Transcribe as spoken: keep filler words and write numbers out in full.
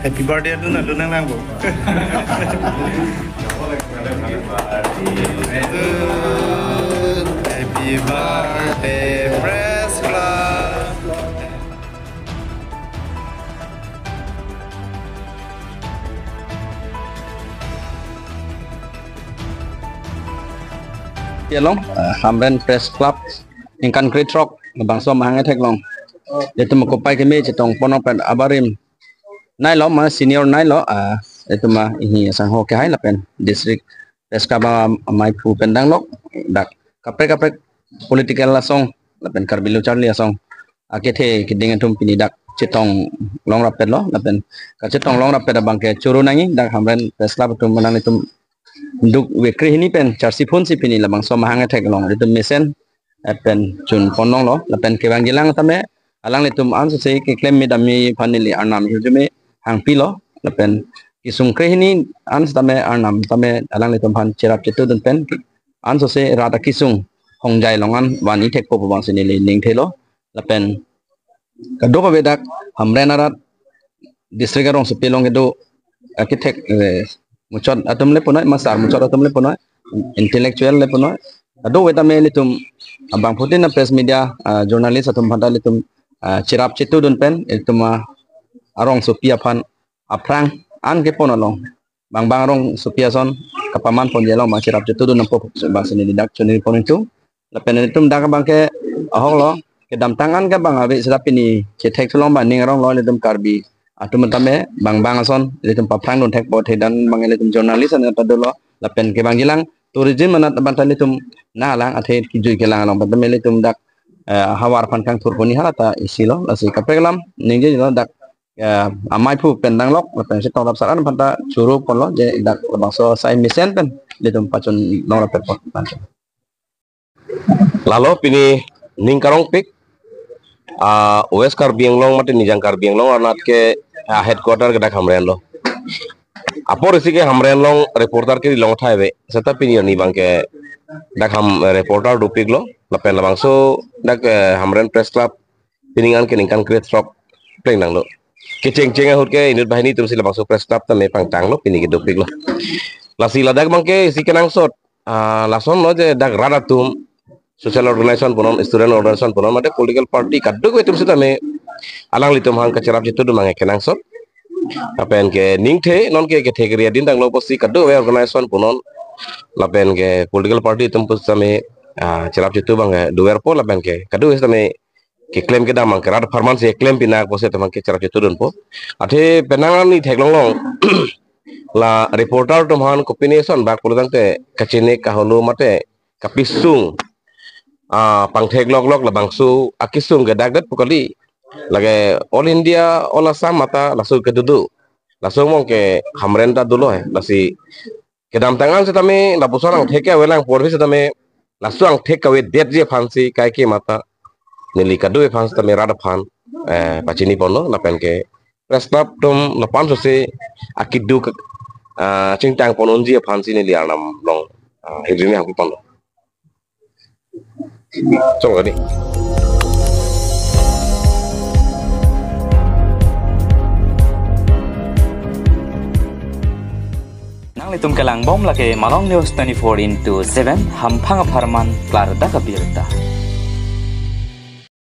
Happy birthday adun adun nang nang bo. Happy birthday, Press Club. Along, eh, Hamren Press Club, ningkan krethrok, labangso amahang ethek along. Itum kopai keme chetong ponong pen abarim nai lo, ma senior nai lo, ah, itum ma ihi asangho kehai lapen district Press Club a-, amaiphu pen danglok, dak kaprek kaprek political asong, lapen Karbi Lo Charli Asong akethe keding atum pini dak chetong longrap pet lo, lapen kachetong longrap pet abang ke choro nangji, dak Hamren Press Club atum manang itum duk wekre hini pen charsi phun si pini labangso amahang ethek along itum mesen, eh, pen chun ponong lo, lapen kevangjilang tame, alanglitum ansose keklem me dam aphan neli Arnam hirjume hangpi lo, lapen kesung kre hini an tame Arnam tame alanglitum aphan cherap chetudun pen ansose rat akesung hongjai along an van-i thekpo pu abang si neli ningthe lo, lapen kadokave dak Hamren arat district arongsopi along kedo akethek, eh, muchot atum le punoi, ma sar muchot atum le punoi, intellectual le punoi. Kadokave tame ilitum abangphutin a-press media, ah, journalist atum aphanta ilitum, ah, cherap chetudun pen ilitum, ah, arongsopi aphan aphrang an kepon along bang bang arongsopi ason kapaman ponji along bang cherap chetudun nangpo pu abang si neli dak choningri pon ingtung. Lapen itum dak abang ke ahok lo, kedamtang an ke bang ave seta pini chethek thulong bang ning arong lo, ilitum Karbi atum tame bang bang ason ilitum paphrang dun thekpo, athe dan bang ilitum journalist an ta dolo, lapen kevangjilang tourism anat abang ta ilitum nanglang, athe kejui kelang along pen tame ilitum dak, eh, havar aphan kangthur poni hala ta isi lo, lasi kaprek alam ningje lo dak, eh, amaiphu pen danglok, lapen chetong rap sar an aphanta choro pon lo, je dak labangso asai mesen pen ilitum pachun longrap pet pon. Lalo pini ning karongpik, ah, West Karbi Anglong mate Nijang Karbi Anglong anat ke, ah, headquarter ke dak Hamren lo. Apor isi ke Hamren along reporter kiri long thai ave. Seta pini arni abang ke dak Ham, eh, reporter dopik lo. Lapen labangso dak, eh, Hamren Press Club pini an ke ningkan krethrok pleng nang lo. Kecheng cheng ahut ke inut banghini atum si labangso Press Club tame pangtang lo, pini ke dopik lo. Lasi ladak abang ke isi kenangsot, ah, lason lo je dak rat atum, social organization punon, student organization punon, mate political party kadokave atum sitame alanglitum aphan kacherap chetudun abang ke kenangsot. Lapen ke ningthe non ke kethek ri adin tanglo pusi kadokave organization punon, lapen ke political party atum pusitame, ah, cherap chetu abang ke doverpo, lapen ke kadokave sitame keklem kedam abang ke rat apharman si keklem pinak pusi atum abang ke cherap chetudunpo. Athe penang arni theklong long la reporter atum aphan kopine ason bak pulo tangte kachini kaholo mate kapisung, ah, pangthek loklok labangso akesung ke dak det pu kali. Lake All India, All Assam mata laso kedo do. Laso abang ke Hamren ta dolo he. Lasi kedamtang an sitame lapuson angthek ke avelang, porvi sitame laso angthek kavedetji aphan si kaike mata neli kadokave aphan sitame rat aphan, eh, pachini ponlo, lapen ke Press Club atum lapu ansose akeduk, ah, chingtang pon unji aphan si neli Arnam along, ah, hirjume hangpi ponlo. Chong kali. Nanglitum kelang bom lake Malong News twenty-four into seven, hamphang apharman klardak abirta.